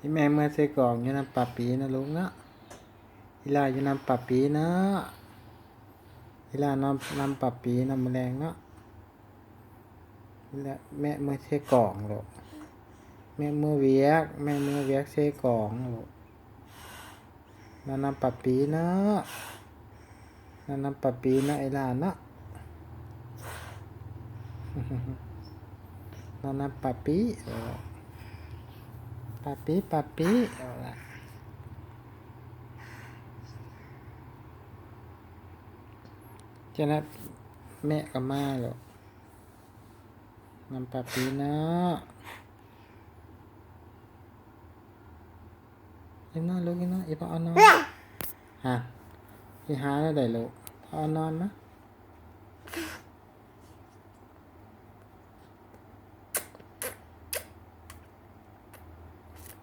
ອີແມ່ເມືອຊື້ຂອງຢູ່ນຳປ້າປີເນາະລູກເນາະ. ອີຫຼ້າຢູ່ນຳປ້າປີເນາະ. ອີຫຼ້ານຳ ນຳປ້າປີເນາະ ມື້ແລງເນາະ. ແມ່ເມືອເຊກອງໂລດ. ແມ່ເມືອວຽກ ແມ່ເມືອວຽກເຊກອງໂລດ. ນອນນຳປ້າປີເນາະ. ນອນນຳປ້າປີເນາະ ອີຫຼ້າເນາະ. ນອນນຳປ້າປີໂລດ. ປ້າປີ ປ້າປີ ເອົາລະ. ຈະນັ້ນແມ່ກໍມາໂລດ. ນຳປ້າປີເນາະ. ອີນອນລູກ ອີນອນ ອີພາອອນນອນ. ຮະ ອີຫາແນວໃດລູກ? ພາອອນນອນມາ.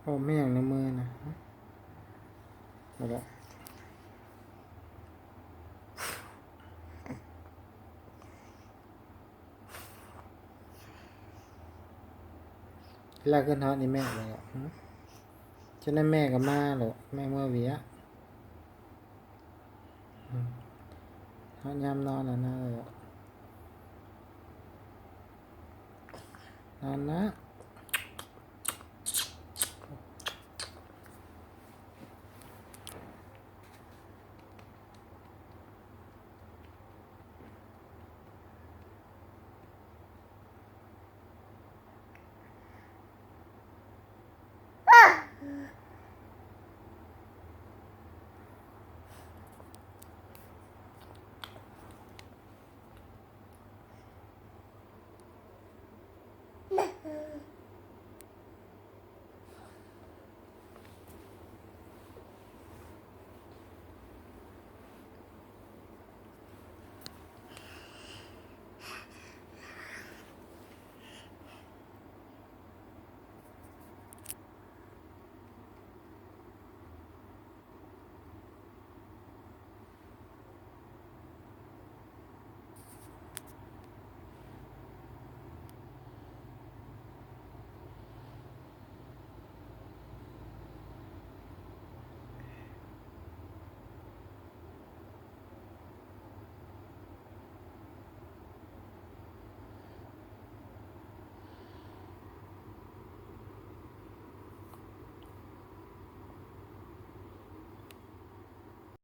ໂອ້ ແມ່ຫຍັງໃນມືນະ? ຮະ ເອົາລະ. ລາວຂຶ້ນຮອດອີແມ່ແລ້ວ. ຮະ ຈະໄດ້ແມ່ກໍມາໂລດ. ແມ່ເມືອວຽກ. ຮອດຍາມນອນແລ້ວນະ. ນອນນະ.